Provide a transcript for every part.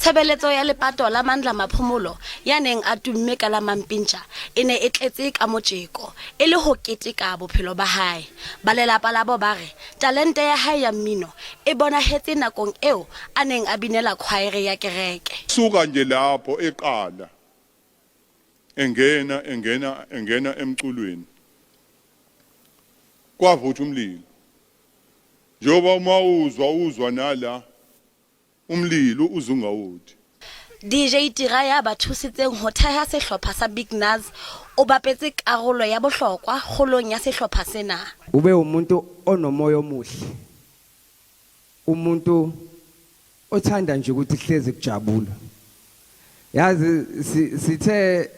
Tshebeletso ya lepato la Mandla Maphumulo ya neng a tumme ka la Mampintsha e ne e tletse ka motjeko e le ho keteka bophelo ba hae. Ba lelapa labo ba re talente ya hae ya mmino e bonahetse nakong eo a neng a binela khwaere ya kereke. Suka nje lapho eqala engena engena engena emculweni kwavutha umlilo njengoba uma uzwa uzwa nala umlilo uzungawuthi. DJ Tira ya ba thusitseng ho theha sehlopha sa Big Nuz o bapetse karolo ya bohlokwa kgolong ya sehlopha sena. Ube umuntu onomoya omuhle. Umuntu othanda nje ukuthi hlezi kujabula. Yazi sithe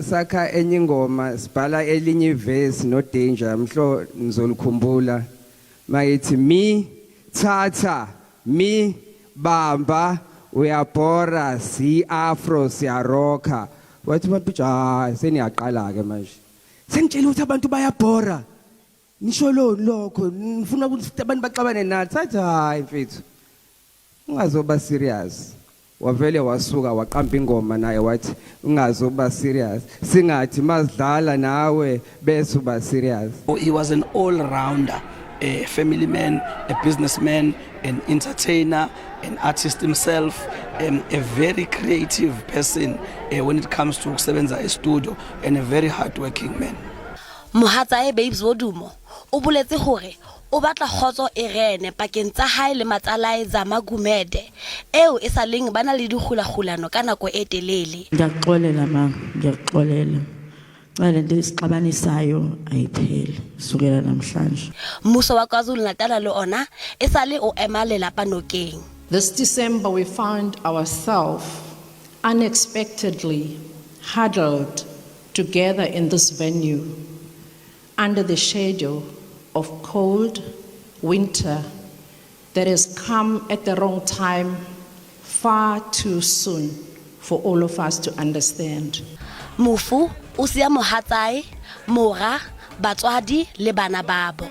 sakha enye ingoma sibhala elinye ivesi no Danger mhlo nizolukhumbula mayithi mi thatha mi bamba uyabhora si afro siyaroka wathi mampitsha hayi seniyaqala ke manje sengitshela ukuthi abantu bayabhora nisho loni lokho nifuna ukuthi abantu baxabane nathi sathi hayi mfethu ungazoba serious wavele wasuka waqamba ingoma naye wathi ungazoba serious singathi mazidlala nawe bese uba serious. He was an all-rounder, a family man, a businessman, an entertainer, an artist himself, a very creative person when it comes to ukusebenza e-studio, and a very hard-working man. Mohatsae Babes Wodumo o boletse hore o batla kgotso e rene pakeng tsa hae le matsalae Zama Gumede eo e sa leng ba na le dikgulakgulano ka nako e telele. Ngiyakuxolela ma, ngiyakuxolela. Cela lento esixabanisayo ayiphele sukela namhlanje. Mmuso wa KwaZulu-Natal le ona e sale o ema lelapa nokeng. This December we found ourselves unexpectedly huddled together in this venue under the shadow of cold winter that has come at the wrong time, far too soon for all of us to understand. Mofu o siya mohatsae, mora, batswadi le bana babo.